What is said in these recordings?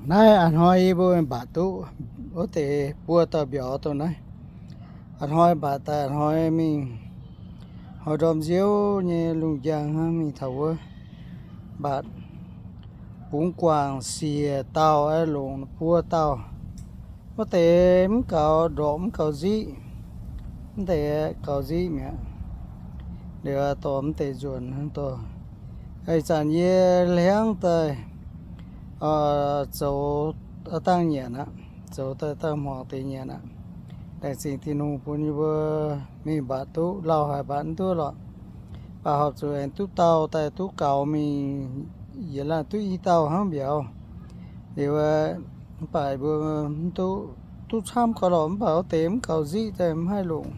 Naaiv a'hnoi yie mbuo mbatc duqv wuov deix buo dauh mbiauz dongh naaiv. A'hnoi mbatc daaih a'hnoi mingh hnoi ndorm nziouv nyei lungh njang hnangv mingh taux wuov mbatc bungx guangc siec dauh aeqv, longc buo dauh. Wuov deix mv gaux ndorqc mv gaux nziqv, mv deix gaux nziqv mi'aqv. Liuz dorh mv deix nzuonx hnangv dorh. Ih zanc yie hliangv daaih zoux dangh nyanc aqv, zoux daaih dangh hmuangx deix nyanc aqv. Laengz zingh Tin-Hungh bun yie mbuo mingh mbatc duqv lauh haic mbatc mv duqv lorqc. Baac horpc zuqc aengx duqv dauh daaih duqv gaux mingh, yietc laanh duqv i dauh hnangv mbiauz. Liuz mv baac mbuo mv duqv, duqv camv gau lorqc, mv baac wuov deix mv gaux nziqv daaih mv haih longc.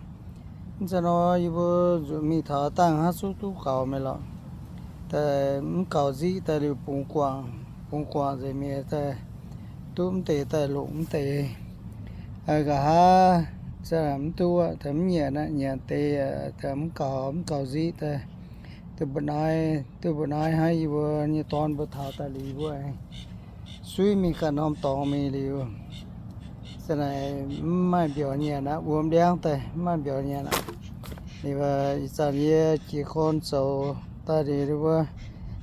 Mv zeiz nor yie mbuo nzuonx mingh taux dangh hnangv zuqc duqv gaux mi'aqv lorqc. Daaih mv gaux nziqv daaih liuz bungx guangc, bungx guangc nzengc mi'aqv daaih duqv mv deix daaih longc mv deix. Nqa'haav mv duqv, daaih mv nyanc aqv, nyanc deix daaih mv gaux, mv gaux nziqv daaih. Duqv mbu'naaiv, duqv mbu'naaiv hnangv yie mbuo nyei dorn mbuo taux daaih liuz mbuo suiv mingh ganh norm dorngx mingh liuz, za'naaic mv maaih mbiauz nyanc aqv, wuom liangv daaih mv maaih mbiauz nyanc aqv. Liuz ih zanc yie jiez gorn zoux daaih liuz mbuo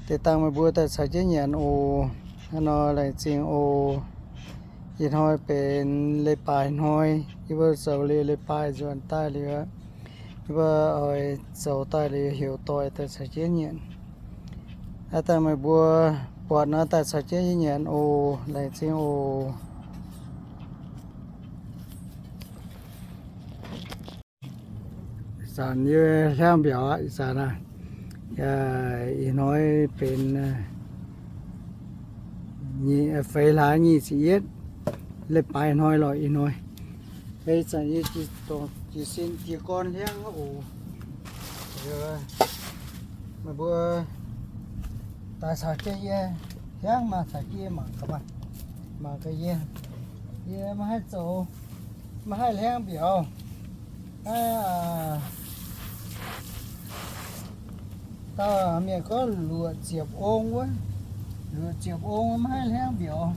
deix dangh meih mbuo daaih caux jienv nyanc oc. Hnangv nor laengz zingh oc. Ih hnoi benx leiz-baaix hnoi, yie mbuo zoux liuz leiz-baaix nzuonx daaih liuz, yie mbuo oix zoux daaih liuz heuc doic daaih caux jienv nyanc. Aav dangh meih mbuo buatc nor daaih caux jienv yie nyanc oc. Laengz zingh oc. Ih zanc yie hliangv mbiauz aqv. Ih zanc ih hnoi benx feix hlaax nyic ziepc yietv, leiz-baaix hnoi lorqc ih hnoi. Ih zanc yie jiez sin jiez gorn hliangv oc. Meih mbuo daaih caux jienv yie hliangv maah, caux jienv yie mangc gaax maah, mangc gaax yie. Yie maiv haih zoux, maiv haih hliangv mbiauz. Dauh mienh gorngv luoqc ziepc ong wuov, luoqc ziepc ong maiv haih hliangv mbiauz.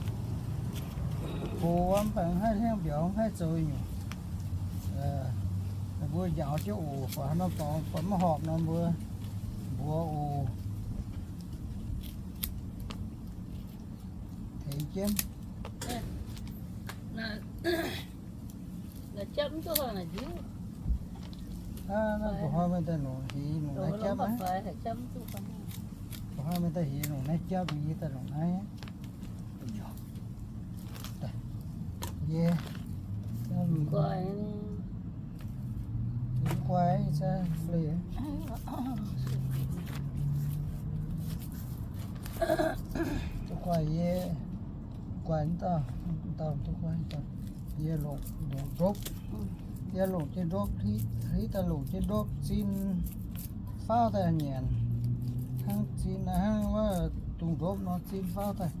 Gox wuov mv baac maiv haih hliangv mbiauz, maiv haih zoux nyungc. Mbuo njaaux jienv oc, buatc haaix norm dorngx buatc maiv horpc nor mbuo mbuox oc. Tengx jienv. Naaiv mbuo hnoi meih daaih longc heix longc naaiv japv aqv. Mbuo hnoi meih daaih heix longc naaiv japv, yie daaih longc naaiv. Yie, guai, guai yie, guai dauh, dauh duqv guai dauh. Yie longc, longc ndopv. Yie longc jienv ndopv, hlitv daaih longc jienv ndopv zinh faauv daaih nyanc. Hnangv zinh hnangv wuov dungz ndopv nor zinh faauv daaih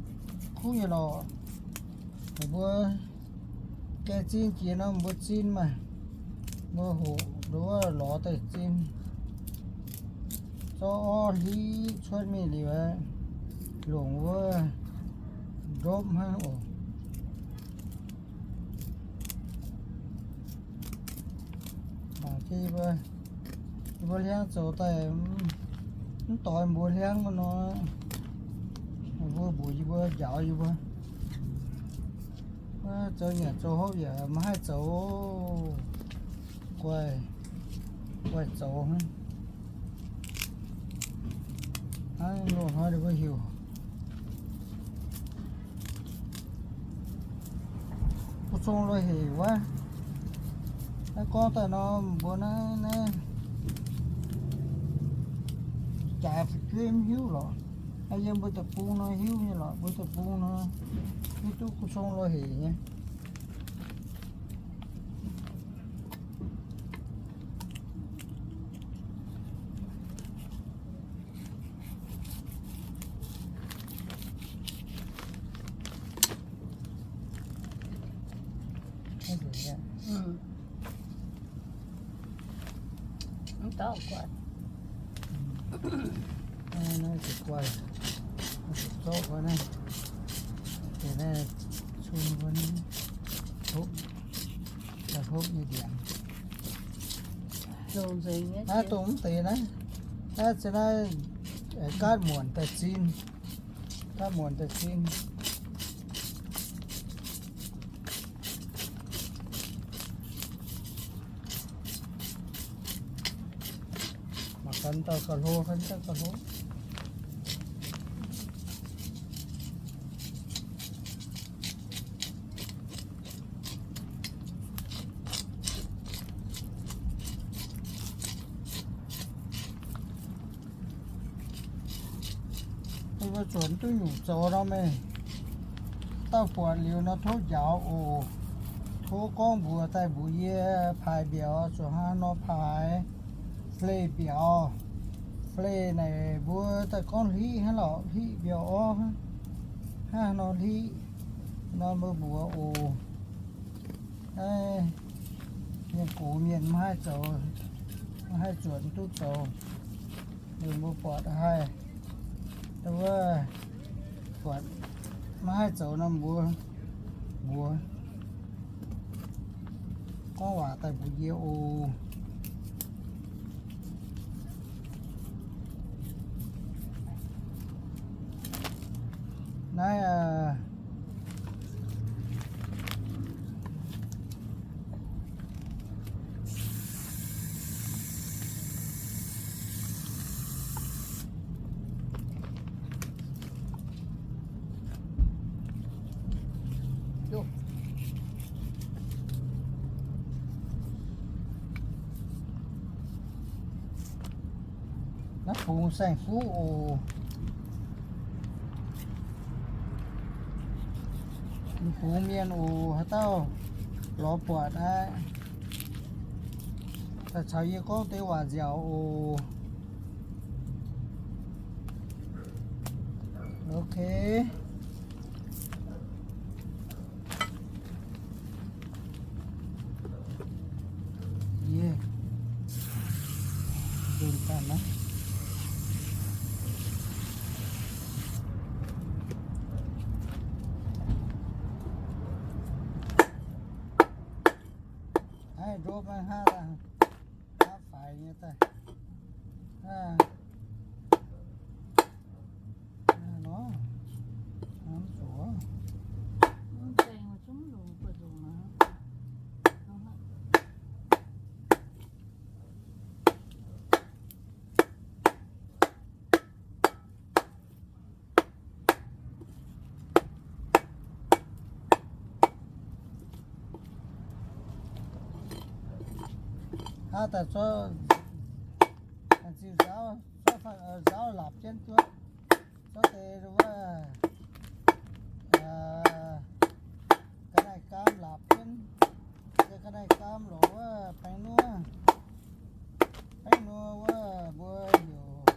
kuv nyei lorqc. Mbuo gaengh zinh jiex nor mbuo zinh maah, mbuo hoqc nduov lorz daaih zinh. Zorqv orv hlitv cuotv mingh liuz, longc wuov ndopv hnangv oc. Mangc jienv yie mbuo, yie mbuo hliangv zoux daaih mv doix mbuo hliangv wuov nor, mbuo mbuox yie mbuo njaaux yie mbuo. Zoux nyanc zoux hopv yaac maiv haih zoux, guai, guai zoux hnangv. Hnangv loz-hnoi ninh mbuo heuc kuv cong lo hec wuov. Naaiv gorngv daaih nor mbuo naaiv, naaiv jaaix fu'jueiv mv hiuv lorqc. Naaiv yiem mbuo deic-bung nor hiuv nyei lorqc, mbuo deic-bung nor hiuv duqv kuv cong lo hec nyei. Mv dauh guai. Naaiv, naaiv zuqc guai. Naaiv zuqc zorqv guai naaiv. Deix naaiv Bun wuov, hopv, hopv nyei ndiangx. Naaiv dongh mv deix naaiv, naaiv se naaiv gaatv muonc daaih zinh, gaatv muonc daaih zinh. Mangc gaax dauh gauh hlo, gauh hlo. Mbuo zuotc duqv nyungc zoux nor meih, dauh buatc liuz nor tov njaaux oc. Tov gorngv mbuox daaih mbuox yie, paaix mbiauz zuqc hnangv nor paaix. Fleih mbiauz, fleih naaic mbuo daaih gorngv hlitv hnangv lorqc, hlitv mbiauz orv hnangv nor hlitv nor mbuo mbuox oc. Naaiv mienh gox mienh maiv haih zoux, maiv haih zuotc duqv zoux. Ninh mbuo buatc haih, wuov, buatc maiv haih zoux nor mbuox, mbuox gorngv waac daaih mbuox yie oc. Naaiv Naaiv bungx saeng-fuqv oc. Bungx mienh oc, haaix dauh lorz buatc aqv, daaih caux yie gorngv deix waac nziaauc oc. Ok. Aav, ndorm maiv hnangv, hnangv faix nyei daaih. Nor, mv zuqc. Hnangv daaih zorqv, ziux nzaauv, zorqv nzaauv lapc jienv duqv, zorqv deix wuov ga'naaiv gaam lapc jienv, deix ga'naaiv gaam lorz wuov baeng nuov, baeng nuov wuov mbuo heuc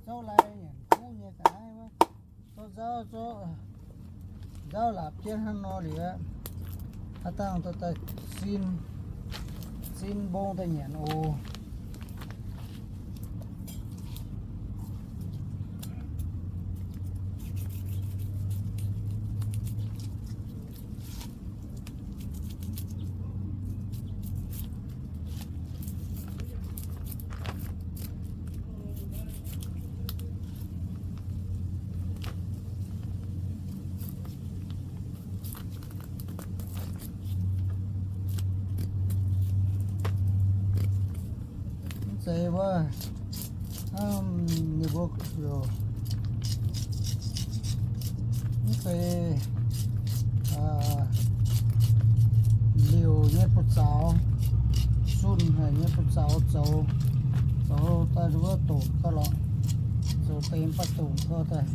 zouv lai nyanc kuv nyei ga'naaiv wuov. Zorqv nzaauv, zorqv nzaauv lapc jienv hnangv nor liuz, haaix dangh dorh daaih sin, sin mbong daaih nyanc oc. Mv zeiz wuov, ninh mbuo, mv zeiz liouc nyei buoz-zaux, sunh haic nyei buoz-zaux zoux, zoux daaih wuov dongc gau lorqc, zoux deix baac dongc gau daaih.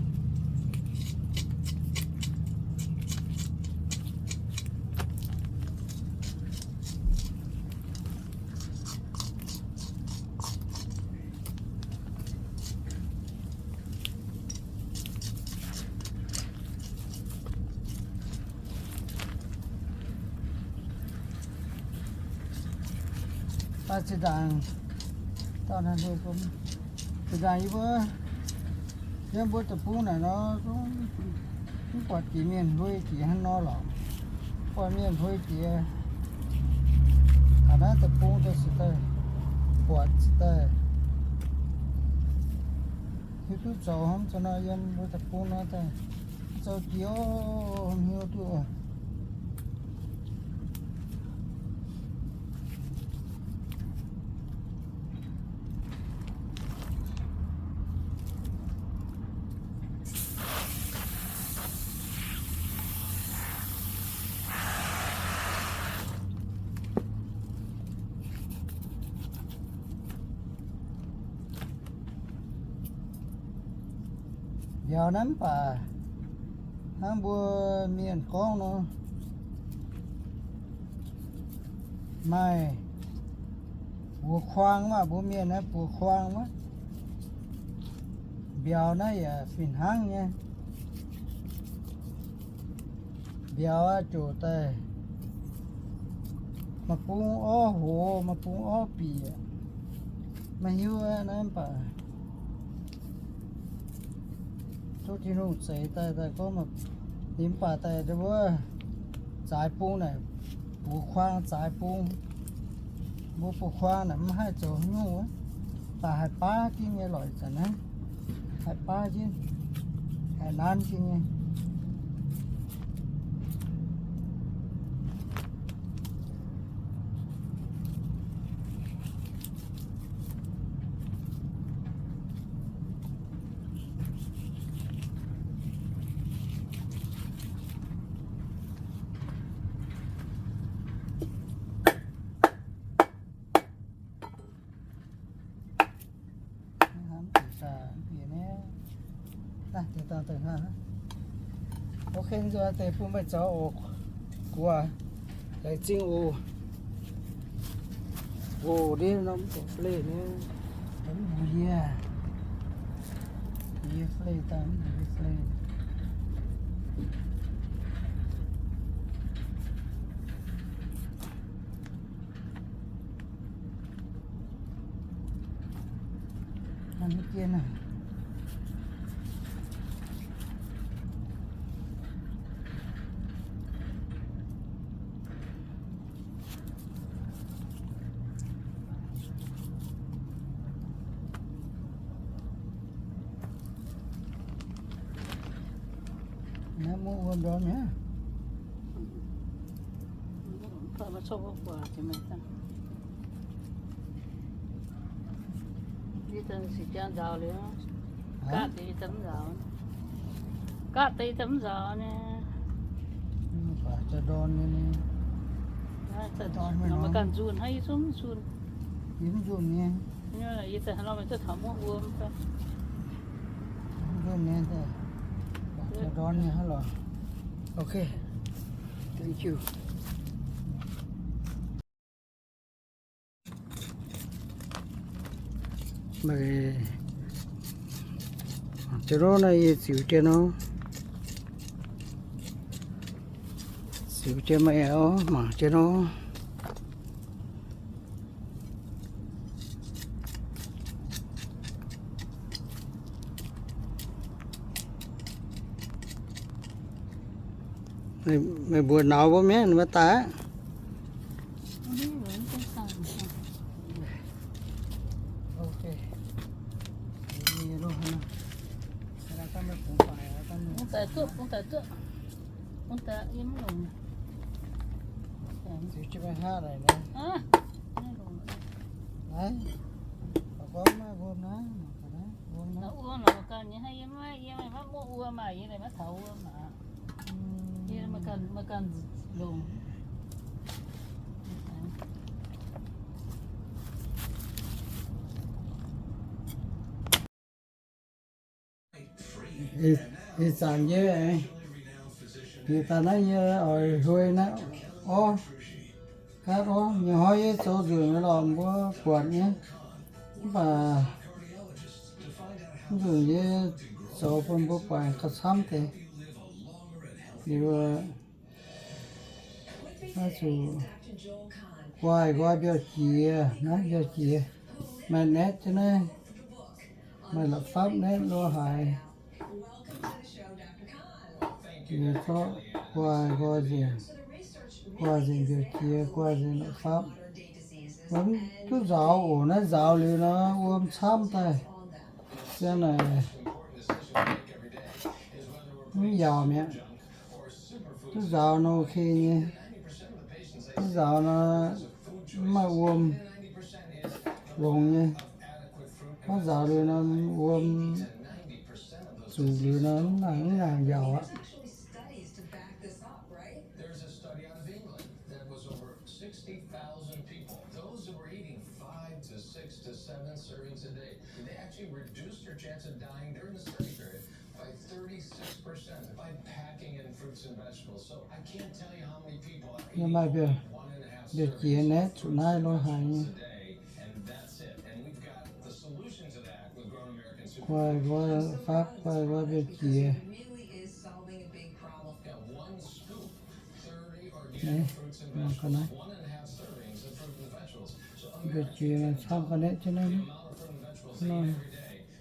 Daaih zinh ndaangc, zinh ndaangc yie mbuo, yie mbuo deic-bung naaic nor, mv Buatc jiex mienh hloi jiex hnangv nor lorqc. Buatc mienh hloi jiex, hnangv naaiv deic-bung daaih se daaih, buatc se daaih, hiuv duqv zoux hnangv nor yiem mbuo deic-bung nor daaih, zoux jiex ov, hiuv duqv. Mbiauz naaiv mv baac hnangv mbuo mienh gorngv nor, maaih buoz kuaang maah, mbuo mienh naaiv buoz kuaang maah. Mbiauz naaiv yaac fih hnangv nyei. Mbiauz aqv, ziouc daaih maaih bung orv hoz, maaih bung orv bieqc, maiv hiuv naaiv mv baac duqv Tin-Hungh zeix daaih, daaih gorngv mv baac daaih wuov zaaix bung naaic, buoz kuaang zaaix bung. Mbuo buoz kuaang naaic mv haih zoux haaix nyungc wuov, baac haih baav jienv nyei lorqc. Ih zanc naaiv haih baav jienv, haih nanv jienv nyei. Ok, nzuonx deix bun meih zoux oc. Gu'nguaaz, laengz zingh oc. Oc, ndiev norm oc, fei nyei. Mv mbuox yie, yie fei daaih mv mbuox yie fei. Naaiv muoqv wuom ndorm nyei. Yie daaih se jaa nzaaux liuz, gaatv deix daaih mv nzaaux. Gaatv deix daaih mv nzaaux nyei. Mv baac jaa ndorn nyei. Meih ganh nzunh hnangv yie zungv mv nzunh. Yie mv nzunh nyei. Yie daaih hnangv nor meih duqv taux muoqv wuom fai? Mv nzunh nyei, jaa ndorn nyei hnangv lorqc. Ok. Thank you. Meih, jaa ndorn naaiv yie ziux jienv nor. Ziux jienv meih oc, mangc jienv nor. Meih mbuox nauz mbuo mi'aqv, ninh mbuo daaih aqv. Wuom naaiv, wuom naaiv. Wuom naaiv, wuom naaiv, wuom naaiv. Yie maiv, yie maiv muoqv wuom maah, yie maiv taux wuom maah. Yie maiv ganh, maiv ganh longc. Ih zanc yie, yie daaih naaiv yie oix huei naaiv orv, gaatv orv. Nyanc hnoi yie zoux nzunc nyei lorqc, mbuo buatc nyei. Mv baac mv nzunc yie zoux bun mbuo buatc gauh camv deix. Liuz, naaiv zuqc nqoi, nqoi mbiauh jiex, naaiv mbiauh jiex. Maaih naetv jienv naaiv, maaih la'fapv naetv lo haaix. Yie zorqv guai nqoi nzengc, guai nzengc mbiouh jiex, guai nzengc la'fapv. Mv duqv nzaaux oc. Naaiv nzaaux liuz nor, wuom camv daaih. Ziang naaic mv yaauc mi'aqv. Duqv nzaaux nor ok nyei. Duqv nzaaux nor mv maaih wuom longx nyei. Mv nzaaux liuz nor, wuom zuqc liuz nor, mv nangc, mv nangc yaauc aqv. There's a study out of England that was over sixty thousand people, those who were eating five to six to seven servings a day. They actually reduced their chance of dying during the study period by thirty-six percent by packing in fruits and vegetables. So I can't tell you how many people are eating only one and a half servings of fruits and vegetables a day, and that's it. And we've got the solution to that with Grown American Superfoods. Guai nqoi la'fapv, guai nqoi mbiouh jiex. Naaiv, mangc gaax naaiv. Mbiouh jiex camv ga'naaiv jienv naaiv. Nor.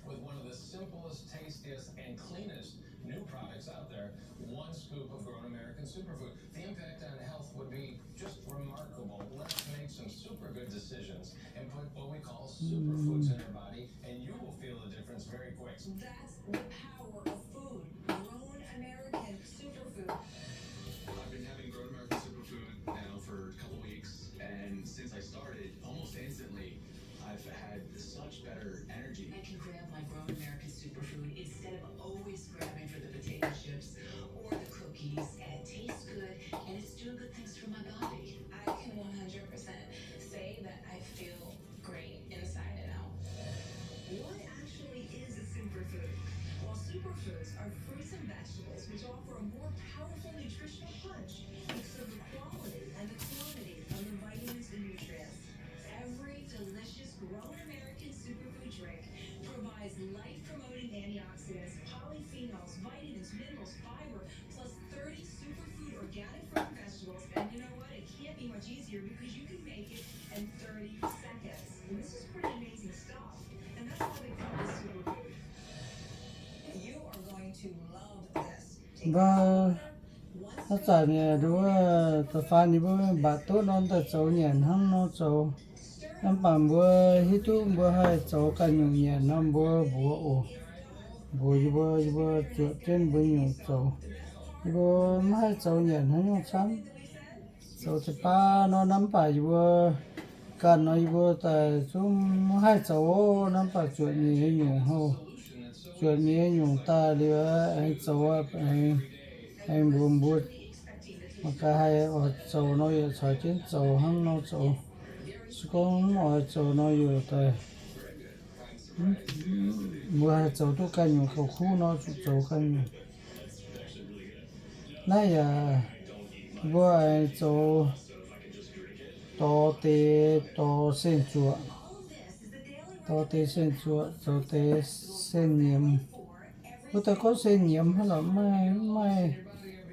With one of the simplest, tastiest, and cleanest new products out there, one scoop of Grown American Superfood. The impact on health would be just remarkable. Let's make some super good decisions and put what we call superfoods in our body, and you will feel the difference very quick. That's the power of food. Grown American Superfood. I've been having Grown American Superfood now for a couple weeks, and since I started, almost instantly, I've had such better energy. I can grab my Grown American Superfood instead of always grabbing for the potato chips or the cookies, and it tastes good, and it's doing good things for my body. I can one hundred percent say that I feel great inside and out. What actually is a superfood? Well, superfoods are fruits and vegetables which offer a more powerful nutritional punch because of the quality and the quantity of the vitamins and nutrients. Every delicious Grown American Superfood drink provides life-promoting antioxidants, polyphenols, vitamins, minerals, fiber, plus thirty superfood organic fruit and vegetables. And you know what? It can't be much easier because you can make it in thirty seconds. And this is pretty amazing stuff. And that's why they call it superfood. You are going to love this. Mbuo haaix zanc nyei nduov, da'faanh yie mbuo mbatc duqv nor daaih zoux nyanc hnangv nor zoux. Mv baac mbuo hiuv duqv mbuo haih zoux ganh nyungc nyanc nor mbuo mbuox oc. Mbuox yie mbuo, yie mbuo zuotc jienv mbuo nyungc zoux. Yie mbuo mv haih zoux nyanc hnangv nyungc camv. Zoux ziepc baav nor, mv baac yie mbuo ganh nor yie mbuo daaih zungv mv haih zoux, mv baac zuotc mienh nyei nyungc houh, zuotc mienh nyei nyungc daaih liuz aengx zoux, aengx, aengx mbuox mbuo, mangc gaax haih oix zoux nor yaac caux jienv zoux hnangv nor zoux. Se gorngv mv oix zoux nor yaac daaih, mbuo haih zoux duqv ganh nyungc gauh kuv nor zuqc zoux ganh nyungc. Naaiv yaac mbuo aengx zoux dorh deix dorh sen-zuoqc, dorh deix sen-zuoqc, zoux deix sen-nyiemz. Wuov deix gorngv sen-nyiemz hnangv lorqc, maiv, maiv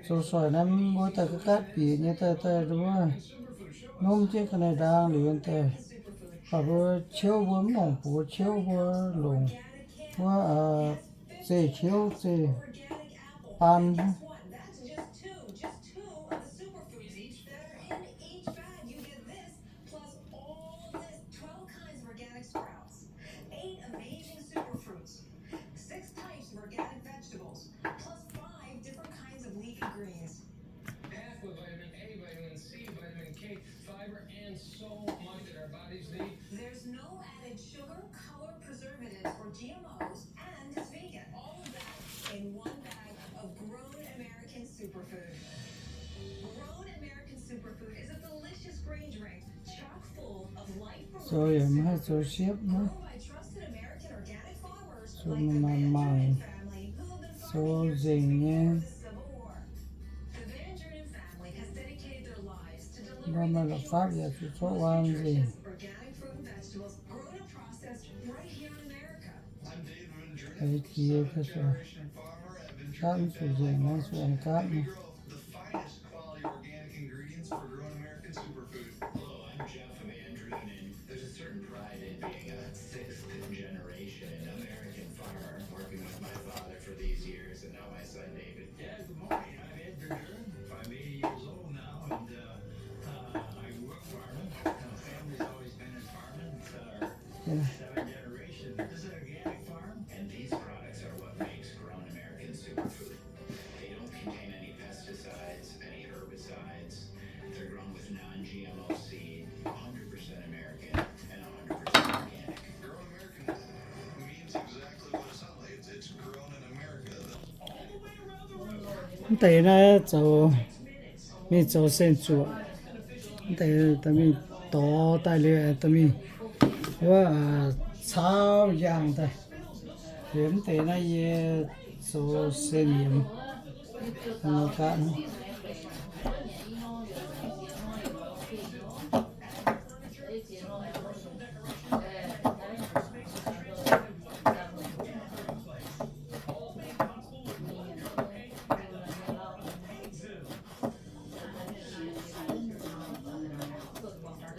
zoux soic naaiv, mbuo daaih ga'gaatv bieqc nyei daaih, daaih wuov, nomv jienv ga'naaiv ndaang liuz daaih, baac mbuo ciouv mbuo mv longc buoz ciouv, mbuo longc wuov, zeih ciouv, zeih baan. Plus all this, twelve kinds of organic sprouts, eight amazing superfruits, six types of organic vegetables, plus five different kinds of leafy greens. Packed with vitamin A, vitamin C, vitamin K, fiber, and so much that our bodies need. There's no added sugar, color, preservatives, or G M Os, and it's vegan. All of that in one bag of Grown American Superfood. Grown American Superfood is a delicious green drink chock full of life-promoting superfoods grown by trusted American organic farmers like the Van Drunen family, who have been farming here since before the Civil War. The Van Drunen family has dedicated their lives to delivering the purest, most nutritious organic fruit and vegetables grown and processed right here in America. Eix jiex ga'suoqv, gaatv mv zuqc nzengc, mv zuqc aengx gaatv nor. Quality organic ingredients for Grown American Superfood. Hello, I'm Jeff Van Drunen. There's a certain pride in being a sixth generation American farmer, working with my father for these years and now my son David. Dad, good morning. Mv deix naaiv zoux, mingh zoux sen zuoqc. Mv deix daaih mingh dorh daaih liuz, daaih mingh wuov, cauv yangh daaih. Liuz mv deix naaiv yie zoux sen yiemx.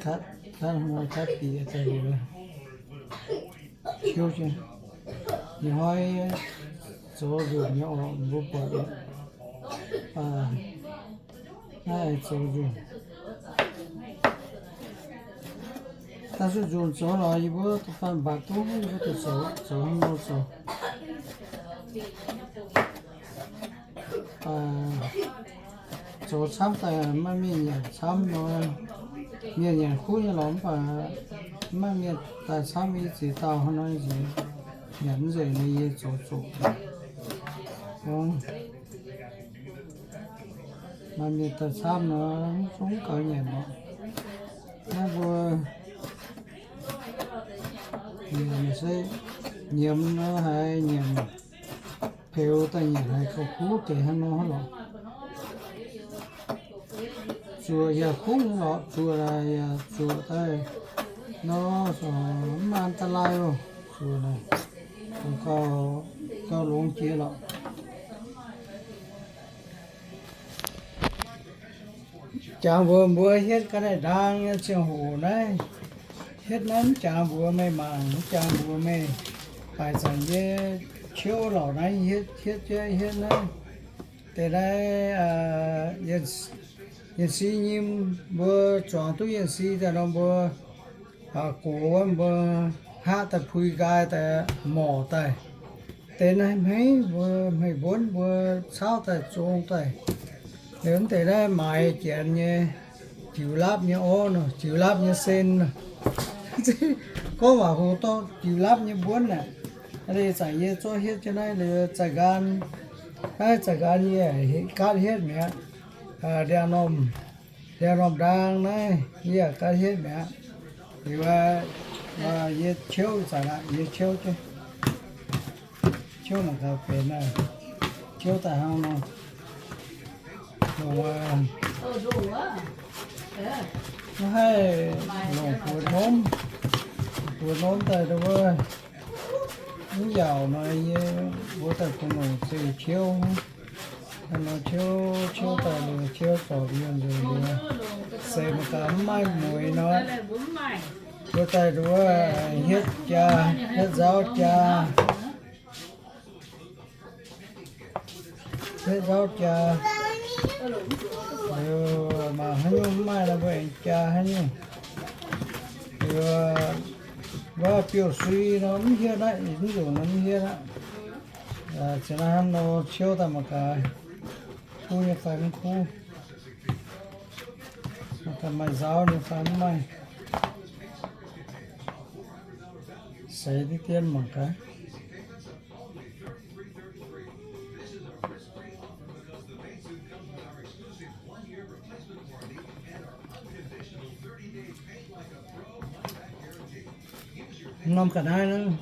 Katv, katv, katv bieqc daaih liuz, qiuv jienv. Ih hnoi zoux nzunc nyei oc, mbuo buatc. Naaiv zoux nzunc. Daaih zuqc nzunc zoux lorz yie mbuo da'faanh mbatc duqv, yie mbuo daaih zoux, zoux hnangv nor zoux. Zoux camv daaih maiv mienh nyanc camv nor, mienh nyanc kuv nyei lorqc, mv baac maiv mienh daaih camv, i ziex dauh hnangv nor nziex nyanc mv nzengc nor, yie zoux zuqc. Gorngv maaih mienh daaih camv nor, mv zungv gaux nyanc lorqc. Naaiv mbuo nyiemc se nyiemc nor haiz nyiemc peux daaih nyanc haiz gauh kuv deix hnangv nor lorqc. Zuoqc yaac kuv lorqc, zuoqc yaac zuoqc daaih nor, mv an da'laaih loh. Zuoqc naaic gauh, gauh longx jiex lorqc. Jangx mbuox mbuo hietv ga'naaiv ndaang nyei ziangh hoc naaiv, hietv naaiv mv jangx mbuox meih mangc, mv jangx mbuox meih baaic zanc yie ciouv lorqc naaiv, hietv, hietv jienv hietv naaiv. Deix naaiv, yienh si nyim mbuo zuangx duqv yienh si daaih nor mbuo gox wuov mbuo hngaqv daaih pui nqaai daaih morc daaih. Deix naaiv hmeiv mbuo hmeiv mbuonv mbuo cauv daaih zong daaih. Liuz mv deix naaiv maaiz janx nyei, jiux lapv nyei orv nor, jiux lapv nyei sen nor. Gorngv waac hoc dorh jiux lapv nyei mbuonv aqv. Aa, zanc yie zorqv hietv jienv naaiv liuz zaih nqaan, naaiv zaih nqaan yie gaatv hietv mi'aqv. Ndiangx-normh, ndiangx-normh ndaang naaiv yie yaac gaatv hietv mi'aqv. Liuz yie ciouv zanc aqv, yie ciouv jienv, ciouv mangc gaax benx, ciouv daaih hnangv nor. Mv haih longc buoz-nomv, buoz-nomv daaih wuov, mv yaauc nor yie mbuo daaih kungx longc zeiv ciouv. Hnangv nor ciouv, ciouv daaih liuz ciouv zorpc yuonh nzengc liuz, se mangc gaax mv maaih mueiz nor, mbuo daaih nduov hietv jaa, hietv nzauv jaa, hietv nzauv jaa. Liuz mangc haaix nyungc mv maaih nor mbuo aengx jaa haaix nyungc. Liuz wuov biouv-sui nor mv hietv aqv, mv nzunc nor mv hietv aqv. Ziex naaiv hnangv nor ciouv daaih mangc gaax, kuv nyei fai mv kuv, mangc gaax maaih nzauv nyei fai mv maaih. Seix diqv dien mangc gaax. Norm ga'naaiv naaiv,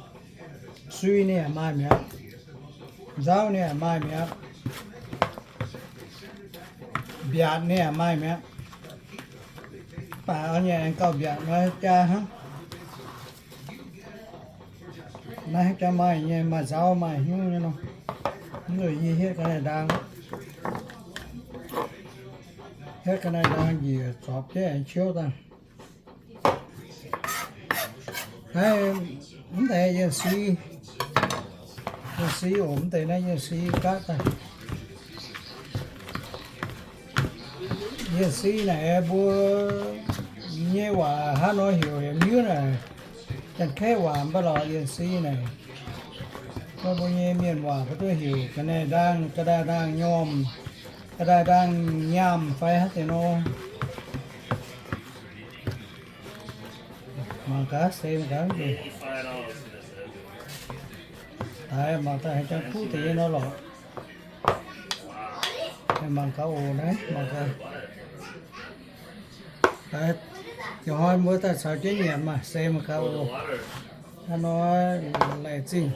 sui ninh yaac maaih mi'aqv, nzauv ninh yaac maaih mi'aqv, mbiaatc ninh yaac maaih mi'aqv. Mv baac oix nyei aengx gauh mbiaatc nor jaa hnangv. Naaiv jaa maaih nyei, maaih nzauv maaih hnyouv nyei nor. Mv zuqc yie hietv ga'naaiv ndaang, hietv ga'naaiv ndaang njiec zorpc jienv aengx ciouv daaih. Naaiv mv deix yienh si, yienh si oc, mv deix naaiv yienh si gaatv daaih. Yienh si naaic mbuo nyei waac hnangv nor heuc yaac miuv naaic, Janx-Kaeqv waac mv baac lorqc yienh si naaic. Mbuo nyei mienh waac mbuo duqv heuc ga'naaiv ndaang, ga'naaiv ndaang nyormh, ga'naaiv ndaang nyaamh fai hnangv deix nor. Mangc gaax, se mangc gaax. Daaih mangc daaih haaix jangx kuv deix nyei nor lorqc. Mangc gaax oc, naaiv mangc gaax. Ih hnoi mbuo daaih caux jienv nyanc maah, se mangc gaax oc. Hnangv nor laengz zingh.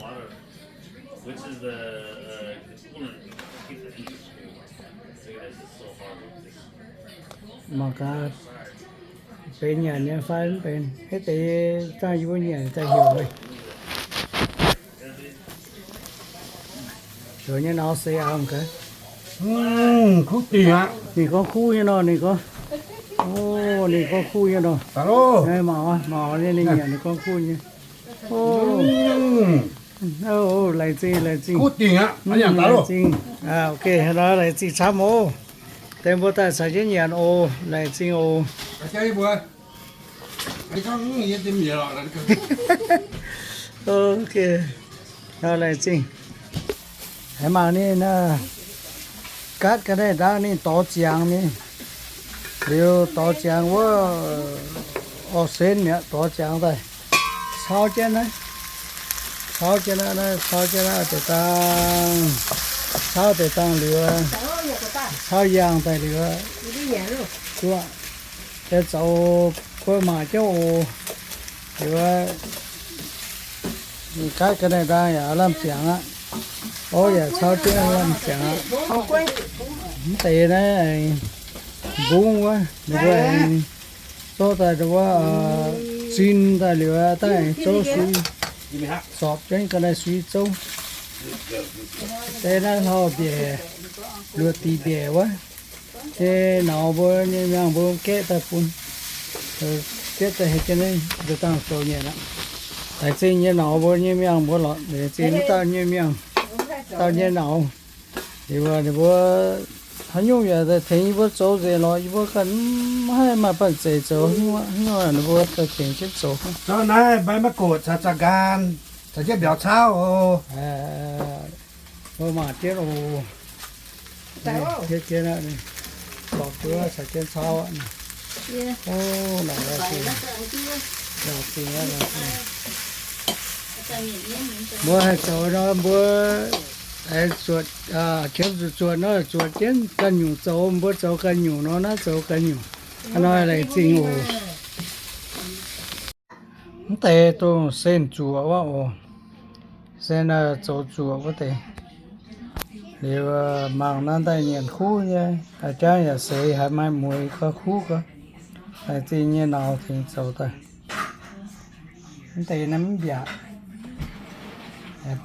Mangc gaax, benx nyanc nyei fai mv benx. Haaix deix zaangh yie mbuo nyanc daaih heuc meih. Heuc nyei nor se aqv gaax. Kuv dingc aqv. Ninh gorngv kuv nyei nor, ninh gorngv. O, ninh gorngv kuv nyei nor. Mangc, mangc nyei, ninh nyanc ninh gorngv kuv nyei. O, laengz zingh, laengz zingh. Kuv dingc aqv. Laengz zingh. Ok, nor laengz zingh camv oc. Deix mbuo daaih caux jienv nyanc oc. Laengz zingh oc. Ok. Nor laengz zingh. Aengx mangc ninh naaiv, gaatv ga'naaiv ndaangc ninh dorh ziangx mingh. Liuz dorh ziangx wuov, orv sen mi'aqv, dorh ziangx daaih, cauv jienv naaiv, cauv jienv naaiv, naaiv cauv jienv naaiv deix dangh, cauv deix dangh liuz, cauv yangh daaih liuz, zuoqv, deix zoux buo maac jienv oc. Liuz, gaatv ga'naaiv ndaangc yaac lamh ziangx aqv. Orv yaac cauv jienv lamh ziangx aqv. Mv deix naaiv mbungv wuov, ninh mbuo aengx zorqv daaih wuov, zin daaih liuz, daaih aengx zouv sui, zorpc jienv ga'naaiv sui zouv. Deix naaiv hlauv-mbiaec, luoqc diqc mbiaec wuov. Nyei nauz mbuo nyei miangh mbuo gaeqv daaih bun, gaeqv daaih heuc jienv naaiv nzuonx dangh zoux nyanc aqv. Laengz zingh nyei nauz mbuo nyei miangh mbuo lorqc, laengz zingh wuov dauh nyei miangh, dauh nyei nauz. Liuz ninh mbuo haaix nyungc yaac tengx yie mbuo zoux nzengc lorqc. Yie mbuo ganh mv haih maaih banh zeic zoux, ninh mbuo daaih tengx jienv zoux. Naaiv maiv gox caux za'nqaanh caux jienv mbiauz cauv oc. Mbuo mangc jienv oc. Zorpc jienv caux jienv cauv aqv. Mbuo haih zoux nor mbuo aengx zuotc, qiemx zuqc zuotc nor zuotc jienv ganh nyungc zoux, mbuo zoux ganh nyungc nor naaiv zoux ganh nyungc. Hnangv nor laengz zingh oc. Mv deix dongh sen zuoqc wuov oc. Sen zoux zuoqc wuov deix. Liuz mangc naaiv daaih nyanc kuv nyei, jangv yaac seix haiz maaih mueiz gorx kuv gorx. Laengz zingh nyei nauz tengx zoux daaih. Mv deix naaiv mv mbiaatc.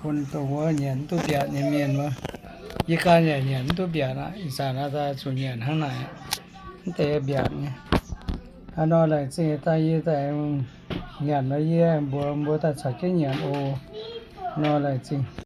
Bun dongh wuov nyanc mv duqv mbiaatc nyei mienh wuov. Yie ganh yaac nyanc mv duqv mbiaatc aqv. Ih zanc naaiv daaih zuqc nyanc hnangv naaic. Mv deix mbiaatc nyei. Hnangv nor laengz zingh daaih yie daaih nyanc nor yie mbuox mbuo daaih caux jienv nyanc oc. Nor laengz zingh.